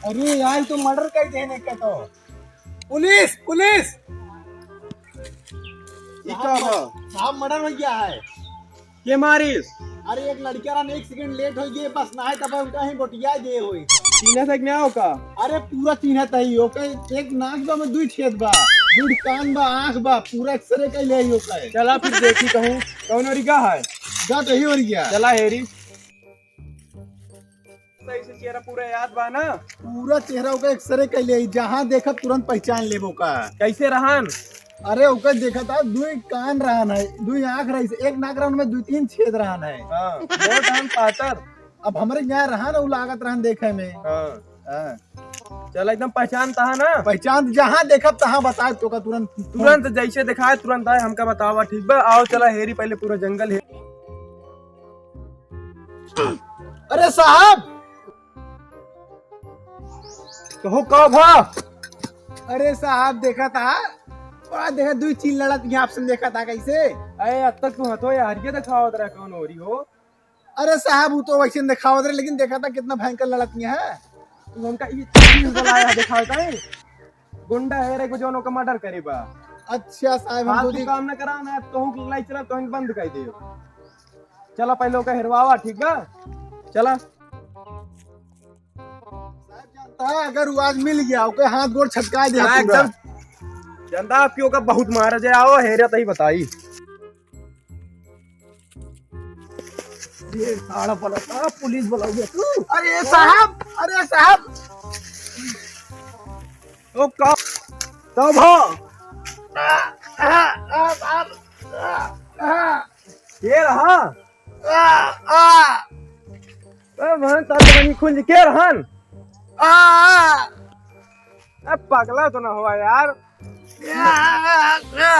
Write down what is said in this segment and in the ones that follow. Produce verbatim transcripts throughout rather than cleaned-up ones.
अरे यार, तो मर्डर कर देने का तो। पुलिस, पुलिस! ई का बा? साहब, मर्डर हो गया है। के मारिस? अरे, एक लड़का रहन, एक सेकंड लेट हो गए, बस ना है, तब उनका ही गोटिया दे होई। चीन्हत है कि ना ओका? अरे, पूरा चीन्हत है, ओके एक नाक बा में दुई छेद बा, दुई कान बा, आँख बा, पूरा एक्सरे कइले ही ओका है। चला फिर देखी कहूँ, कौन ओरी गा है? गा तो ही ओरी गया। चला हेरी। सही से चेहरा पूरा याद बा ना? पूरा चेहरा ओकर एक्सरे कइले ही, जहाँ देखब तुरंत पहचान लेबो का। कैसे रहन? अरे ओकर देखा था, दुई कान रहन है, दुई आँख रही, एक नाक रहन में दुई तीन छेद रहन है। हाँ, बहुत रहन पातर। अब हमरे यहाँ रहन, उ लागत रहन देखे में। हाँ। हाँ। चल एकदम पहचान तहा ना? पहचान जहाँ देखब तहाँ बताए तो का तुरंत। तुरंत जैसे दिखाए तुरंत आए, हमका बतावा, ठीक बा? आओ चला हेरी पहले पूरा जंगल है। अरे साहब, कहो का भा? अरे साहब, देखा था, बड़ा देखा, दुई चील लड़त यहाँ आपसे देखा था कैसे? अरे अब तक तू हथो यार के दिखावत रहा कौन ओरी हो? अरे साहब, वो तो वैसे दिखावत रहे, लेकिन देखा था कितना भयंकर लड़त यहाँ है। तू हमका ये चील बुलाया दिखावत है? गुंडा है रे, जो ओका मर्डर करे बा। अच्छा साहब, हम फालतू तो देख काम ना करा ना, तोहू की लड़ाई चला, तोहू बंद कर दे। चला पहले ओका हेरवावा, ठीक बा? चला। साहब जानता है, अगर वो आज मिल गया, ओके हाथ गोड़ छटका दे हाँ, पूरा। एकदम। जानता आपकी ओका बहुत मारा जाए, आओ हेरा तही बताई। ये साला पलटा, पुलिस बुलाओगे तू? अरे साहब, अरे साहब। ओ का, तब हो। आ, आ, आ, आ, आ। के रहा? आ, आ। ए, भगवान, तार जवानी खुल जी, के रहन? आ, आ। ए, पगला तो ना हुआ यार। आ, आ, आ,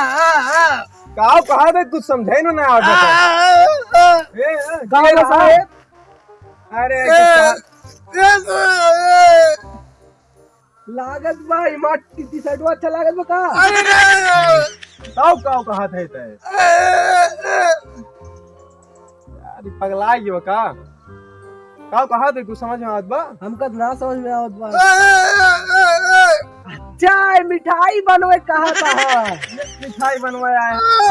आ। काव कहा दे, कुछ समझे ना, ना आवत है। आ, आ, आ। ए, ए, का के होला रहा? साहेब? अरे, ए, का ए, ए, ए। लागत बा, ई मार टी-, टी-शर्टवा अच्छा लागत बा का? अरे, नहीं। काव, काव कहत है तै? ए, ए, ए। यार, ई पगला गयो का? काव कहत है, कुछ समझ में आवत बा? हमका ना समझ में आवत बा। ए, ए, ए, ए, ए। चाय मिठाई बनवे कहा था। मिठाई बनवे आए। ए, ए,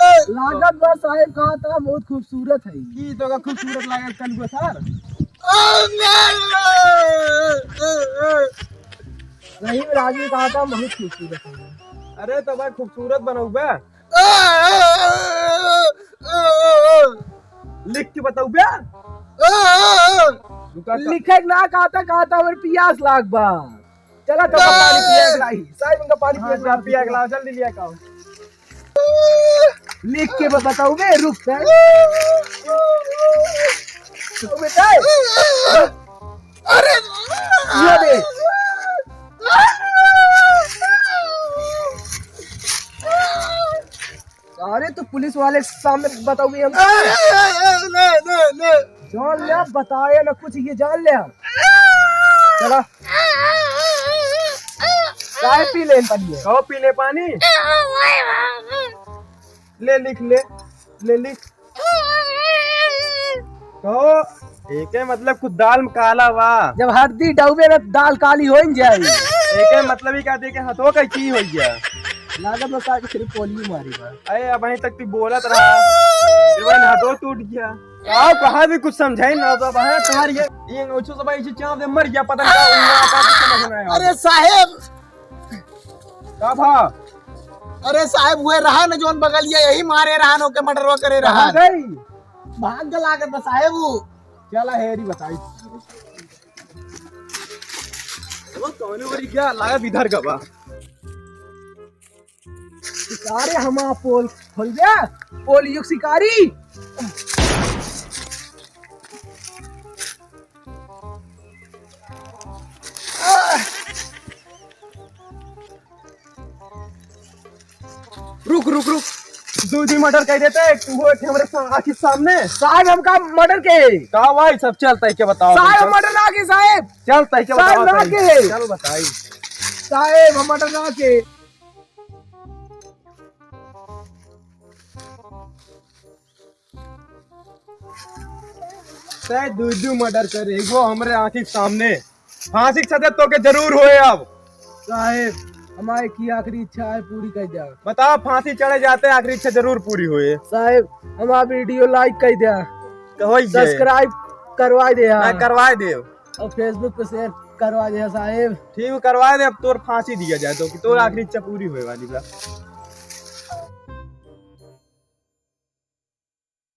ए, ए। लागत बा साहेब कहा था, बहुत खूबसूरत है। की तो का खूबसूरत लागत कल को सर? रहीम राजू कहा था, बहुत खूबसूरत है। अरे तो भाई खूबसूरत बनौबे। लिख के बतौबे। रुका, रुका। लिखे के ना कहा था, कहा था, हमरे पियास लाग बा। चला तो पानी पिया के लाई। साहब उनका पानी हाँ, पिया के जा, लाई। पिया के लाओ, जल्दी लिया के आओ। लिख के ब-, बताओ बे, रुक। बताओ बेटा। अरे! ये दे। अरे, तो पुलिस वाले के सामने बताओ बे हम। अरे, अरे, अरे, नहीं, नहीं, नहीं। जान ले, बताए ना कुछ, ये जान ले। चला। चाय पी ले, पानी है। खाओ, पी ले पानी। ले, लिख ले, ले, लिख। तो एके मतलब कुछ दाल में काला बा। जब हरदी डूबे ना, दाल काली हो ही जाई। एके मतलब ही का देखे हथो का की हो गया। लागत बा साहब सिर्फ पोलियो मारी बा। अरे, अबहीं तक तू बोलत रहा। ये भाई, हाथो टूट गया। आओ, कहा भी कुछ समझाई ना, तो अब है तुम्हारी ये, ये नोचो सब ऐसे चाप दे, मर गया, पता नहीं क्या हुआ, का कुछ समझ में आया। अरे साहेब! का भा? अरे साहेब, हुए रहा न जोन बगलिया, यही मारे रहा न, ओके मर्डरवा करे रहा। कहाँ गई? भाग गल लागत बा साहेब वो। चला हेरी बताई। वो कौन ओरी गया? लागत इधर का बा। सारे हमा पोल खोल गया, पोलियो के शिकारी। रुक, रुक, रुक। दो, दो मर्डर कर देते, एक तू हो, एक हमरे सा-, आँखी सामने। साहब, हमका मर्डर के। का भाई, सब चलता है, क्या बताओ साहब, भाई, सब? मर्डर ना के, साहब। चलता है, क्या साहब, बताओ ना भाई? के। चल बताई। साहब, हम मर्डर ना के। तै दू दू मर्डर करे, एगो हमरे आँखी के सामने। फांसी के सजा तोके जरूर होए अब। साहेब, हमार एक ही आखिरी इच्छा है, पूरी कर द्या। बताओ, फांसी चढ़े जाते आखिरी इच्छा जरूर पूरी होए। साहेब, हमार video like कर द्या। कहो ये। Subscribe करवा द्या। मैं करवा दे। और Facebook पे share करवा द्या साहेब। ठीक है, करवा दे। अब तोर फांसी दिया जाए तो कि तोर आखिरी इच्छा पूरी होए वाली बा।